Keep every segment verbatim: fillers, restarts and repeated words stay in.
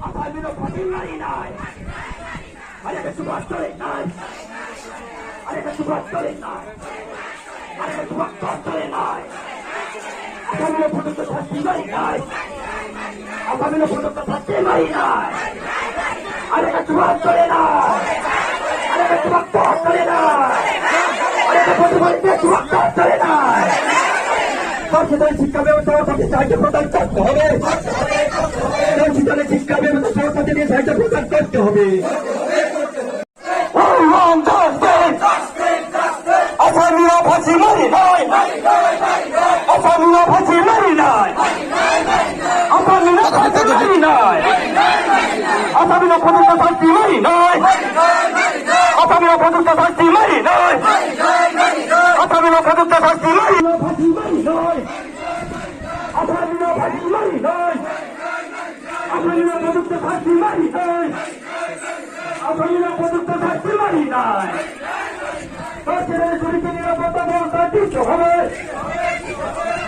Asamino phathi mari nai. Are ka chuba tole nai. Are ka chuba tole nai. Are ka chuba tole nai. Asamino phathi mari nai. Asamino phathi mari nai. Are ka chuba tole nai. Are ka chuba tole nai. Are ka phathi mari nai, chuba tole nai. Tortiyo শিক্ষা ব্যবস্থা অবিলম্বে প্রদান করতে হবে। শিক্ষা ব্যবস্থা অবিলম্বে প্রদান করতে হবে। We want justice! Asamino phathi mari nai! Asamino phathi mari nai! Asamino phathi mari nai! Asamino phathi mari nai! Asamino phathi mari nai! Asamino phathi mari nai! Asamino phathi mari nai! Asamino phathi mari nai! Asamino phathi mari nai! Tortiyo শহীদদের নিরাপত্তা ব্যবস্থা দিতে হবে।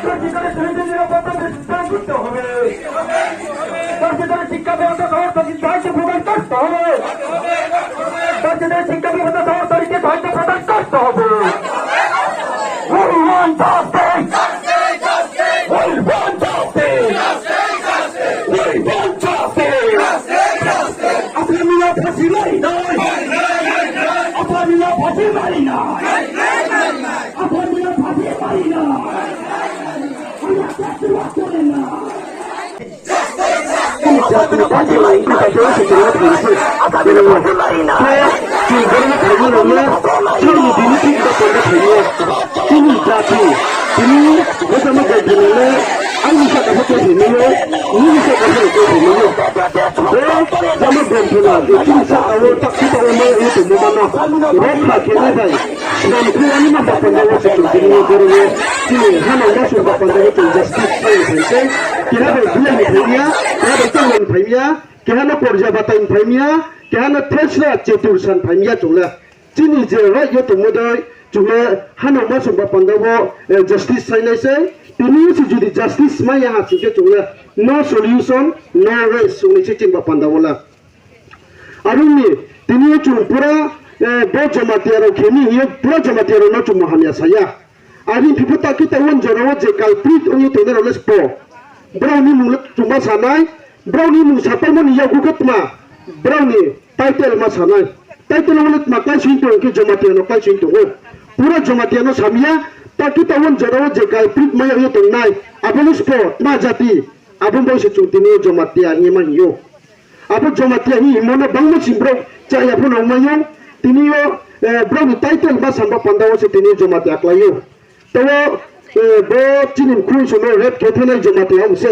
Tortiyo শহীদদের নিরাপত্তা ব্যবস্থা দিতে হবে। Tortiyo শিক্ষা ব্যবস্থা সমস্ত সাহায্য প্রদান করতে হবে। Tortiyo শিক্ষা ব্যবস্থা সমস্ত সাহায্য প্রদান করতে হবে। We want justice! We want justice! We want justice! Asamino phathi mari nai! Asamino phathi mari nai! Asamino phathi mari nai! Asamino phathi mari nai! Chini jati, tini, bo jama jati ni le, aini saka pho khe himai yo, nini saka pho khe himai yo. Bo jama jati na, chini saka wo, tak kita wo ma ye tongmo ma no. Rokha khe nai bai. Snam khe ani ma ba panda wo se chung tini ni boro wo. Chini hano ma sung ba panda wo chung justice sai ni phai se. Keha bai biya ni phai ya, keha bai tong ni phai ya, keha no porja batai ni phai ya, keha no thesra chetur san phai ya chung le. Chini je right yo tongmo dei, chung le hano ma sung ba panda wo, eh, justice sai nai se, tini si judi justice mai ya ha sing khe chung le no solution, no rest sung ni se chini ba panda wo le. Aro ni, tini yo chung pura, eh, bo Jamatia rao khe ni hing ye, pura Jamatia rao no chung mo hamya sa ya. Are phi pho ta khe ta won jora wo je culprit ong ye tongnai rao le sbo. Brao ni mung le chung ma sa nai, brao ni mung sapaimo ni yakgu khe tma, brao ni title ma sa nai. Title wo le tma klái sing tong khe Jamatia no klái sing tong ou. Pura Jamatia no sa mi ya, ta khe ta won jora wo je culprit mai ya ye tongnai, abo le sbo, tma jati, abo bo se chung tini yo Jamatia hing ye ma hing ou. Abo Jamatia hing hingmo no bangma sing brao chaya pho nang mai ou. Tini yo, eh, brao ni title ma sa ba panda wo se tini yo Jamatia klái ou. Taoh, eh, bo chini mkhui song no rape khe thanai Jamatia ong se.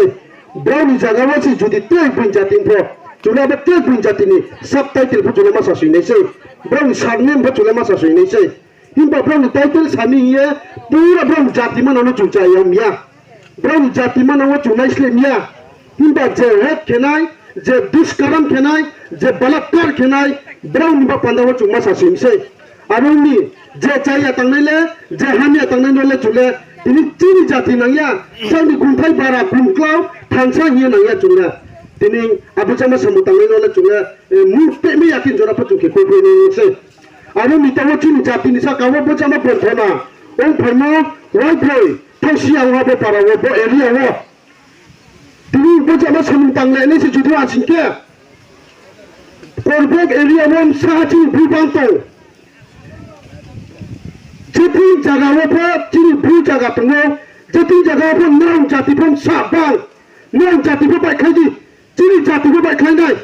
Brao ni zaga wo se judi tre bini jati pho, chung le abo tre bini jati ni subtitle pho chung le ma sa soi nai se. Brao ni surname pho chung le ma sa soi nai se. Himba brao ni title sa mi hing ye, pura brao ni jati manang no chung chaya mi ya. Brao ni jati manang wo chung naisleh mi ya. Himba je rape khe nai, je duskaram khe nai, je balatkar khe nai, brao ni ba panda wo chung ma sa soi mi se. Aro ni, je chaya tangnai le, je hamya tangnai no le chung le, tini chini jati nang ya, chini gungthai bara gungklau, thansa hing ye nang ya chung le. Tini abo jama samung tangnai no le chung le, eh, mung teh mai ya khe jora pho chung khe koi koi ni se. Aro ni taoh wo chini jati ni saka wo bo jama gonthona ong phaimo, waibroi, thaosi ya ong ha bo para wo, bo area wo. Tini bo jama samung tanglai nai se judi asing khe. Korbok area wo bsa ha chini bru bang tong. Jething zaga wo pho chini bru zaga tong ou. Jething zaga wo pho nrao jati pho bsa bang. Nrao jati pho baihkhlai di. Chini jati pho baihkhlai nai.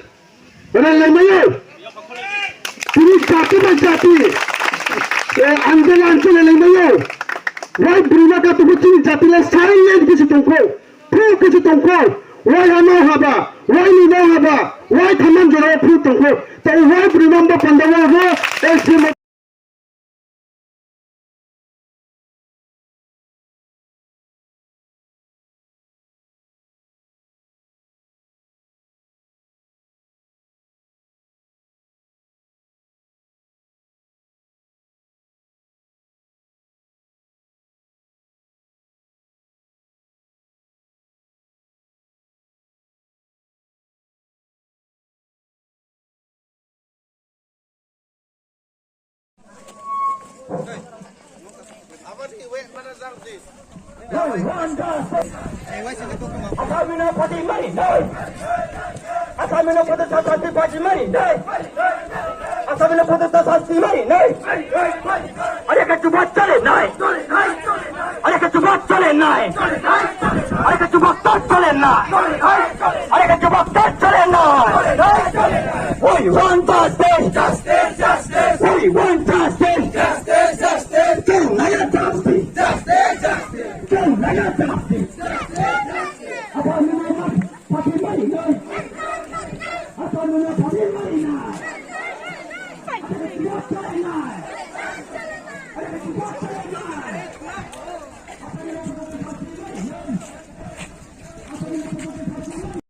Ralai mai ou. Tini jati bai jati, eh, andolan cholai lai mai ou. Wai brima ka tongkho chini jati le silent khe se tongkho. Phu khe se tongkho. Wai ha no haba. Wai ni no haba. Wai thaman jora phu tongkho. Taoh wai brima bo panda wo ro. Eh, se ma Asami no poti mari nai. Asami no poti sasti poti mari nai. Asami no poti sasti mari nai. Are khe chuba chole nai. Are khe chuba chole nai. Are khe chuba chole nai. Are khe chuba chole nai. We want justice. Justice, justice. We want justice. Justice, justice. Kau naya justice. Justice, justice. Kau naya justice.